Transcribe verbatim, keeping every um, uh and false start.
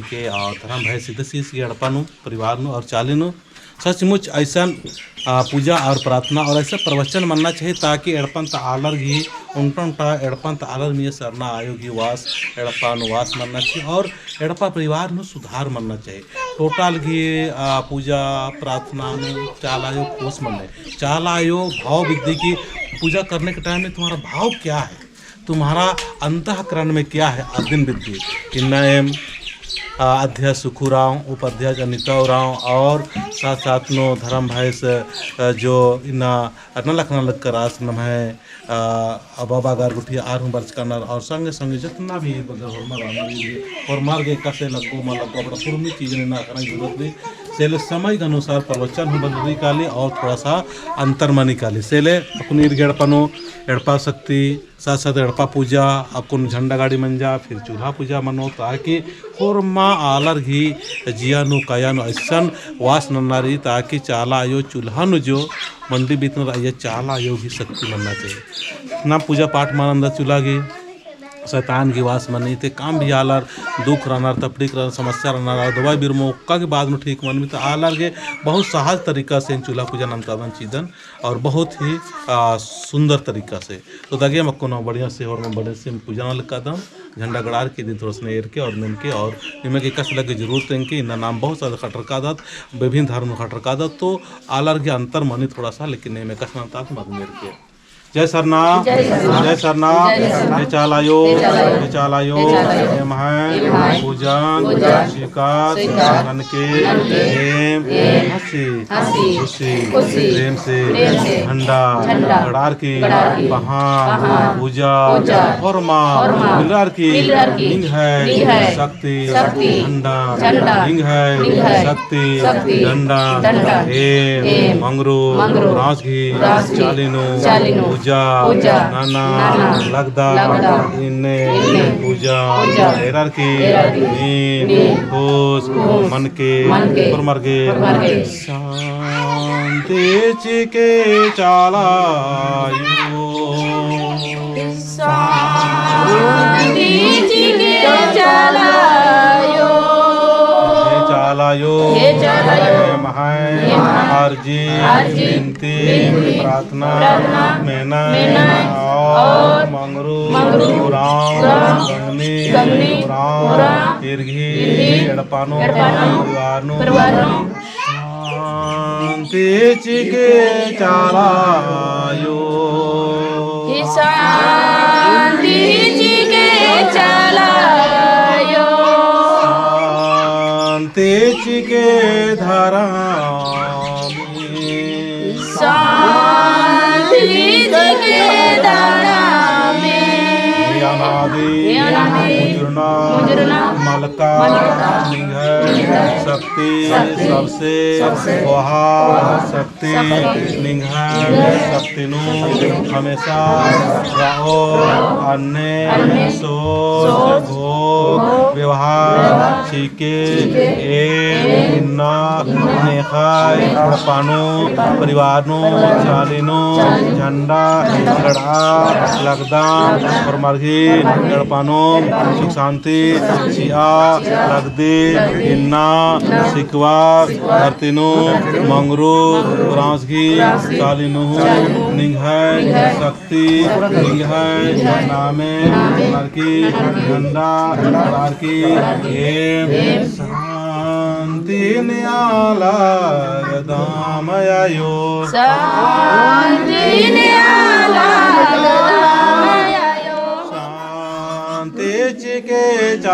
के और धर्म भाई सिद्ध शीश के एड़पा नू, परिवार नू और चाली नू सचमुच अइसन, आ, पूजा और प्रार्थना और अइसन प्रवचन मन्ना चाहिए, ताकि एड़पन ता आलर गही ओन्टा ओन्टा एड़पन ता आलर में सरना आयो गही वास, एड़पा नू वास मन्ना चाहिए और एड़पा परिवार नू सुधार मन्ना चाहिए। Total गही, आ, पूजा प्रार्थना नू चाला आयो कोस मन्ने। चाला आयो भाव बिद्दी की पूजा करने के time में तुम्हारा भाव क्या है? तुम्हारा अंतःकरण में क्या है, अदिन बिद्दी। इन्ना एम, आ, अध्यक्ष सुखू राव, उपाध्यक्ष अनिता राव और साथ साथ नू धर्म भाई से, आ, जो इन्ना अरना लखना लगकर आस नम्है, आ, बाबा गार गुट्ठी आर हूँ बरचका रअनर और संगे संगे जतना भी बगर होरमर रअनर, होरमर गे कसे लग्गो मा लग्गो अपना हुरमी चीज नू इन्ना अख़ना जरूरत रई। से ले समय के अनुसार प्रवचन हूँ बदलरई काली और थोड़ा सा अंतर मनी काली। से ले अक्कुन ईर गे एड़पा नू एड़पा शक्ति साथ साथ एड़पा पूजा, अक्कुन झंडा गाड़ी मंजा, फिर चूल्हा पूजा मनो, ताकि होरमा आलर गही जिया नू काया नू अइसन वास नन्ना रई, ताकि चाला आयो चूल्हा नू जो मंडी बीतनर अइय्या चाला आयो गही शक्ति मन्ना चाहिए। ना पूजा पाठ मना रअनर चूल्हा गही, शैतान गही वास मनी, ते काम भी आलर दुख रअनर, तकलीफ रअनर, समस्या रअनर, और दवाई बिरमो ओक्का के बाद नू ठीक मनमी, तो आलर गे बहुत सहज तरीका से चूल्हा पूजा नन्तादन चिदन। और बहुत ही, आ, सुंदर तरीका से। तो दगे मक्को ना बढ़िया से और मैं बढ़िया से पूजा ना लक्कादम, झंडा गड़ार के दिन थोड़ा सा एरके और मेनके और निमे गे कस लगे जरूरत एंके, इन्ना नाम बहुत ज्यादा खटरकादत, विभिन्न धर्म खटरकादत, तो आलर गे अंतर मनी थोड़ा सा, लेकिन निमे कस ना तात मत मेरके। जय सरना, जय सरना, जय सरना, जय सरना। हे चाला आयो, हे चाला आयो, हे चाला आयो, हे चाला आयो। एम्है, एम्है, पूजन, पूजन, स्वीकार, स्वीकार, ननके, ननके, एम, एम, हँसी, हँसी, खुशी, खुशी, प्रेम से, प्रेम से, झंडा, झंडा, गड़ार की, गड़ार की, बहान, बहान, पूजा, पूजा, होरमा, होरमा, मिलरार की, मिलरार की, निंग्है, निंग्है, शक्ति, शक्ति, झंडा, झंडा, निंग्है, निंग्है, शक्ति, शक्ति, डंडा, डंडा, एम, एम, मंगरू, मंगरू, राँस गही, राँस गही, चाली नू, चाली नू, पूजा, पूजा, नना, नना, लगदम, लगदम, इन्ने, इन्ने, पूजा, पूजा, एरर की, एरर की, नीम, नीम, खुश, खुश, मनके, मनके, होरमर गे, होरमर गे, शांति चिके चाला आयो। शांति चिके चाला आयो। हे चाला आयो। हे चाला आयो। एम्है, एम्है, अर्जी, अर्जी, बिनती, बिनती, प्रार्थना, प्रार्थना, मेना, मेना, और, और मंगरू, मंगरू, उराँव, उराँव, गंगनी, गंगनी, उराँव, उराँव, ईर गही, ईर गही, एड़पा नू, एड़पा नू, परिवार नू, परिवार नू, शांति चिके चाला आयो। शांति चिके चाला आयो। शांति चिके धरम। शांति चिके धरम। हे अनादि, हे अनादि, मुजुरना, मुजुरना, मलका, मलका, निंग्है, निंग्है, शक्ति, शक्ति, सबसे, सबसे, कोहा, शक्ति, शक्ति, निंग्है, निंग्है, शक्ति नू, हमेशा, रओ, अन्ने, अन्ने, सोच, सोच, भोग, व्यवहार, व्यवहार, चिके, चिके, एम, एम, इन्ना, इन्ना, नेख़य, नेख़य, एड़पा नू, परिवार नू, चाली नू, झंडा गड़आ लगदम, होरमर गही एड़पा नू सुख शांति चिआ लगदी। इन्ना सिकवा धरती नू मंगरू उराँवस गही चाली नू निंग्है शक्ति निंग्है नामे नरकी झंडा नरकी एम शांति नेआ लगदम आयो। शांति नेआ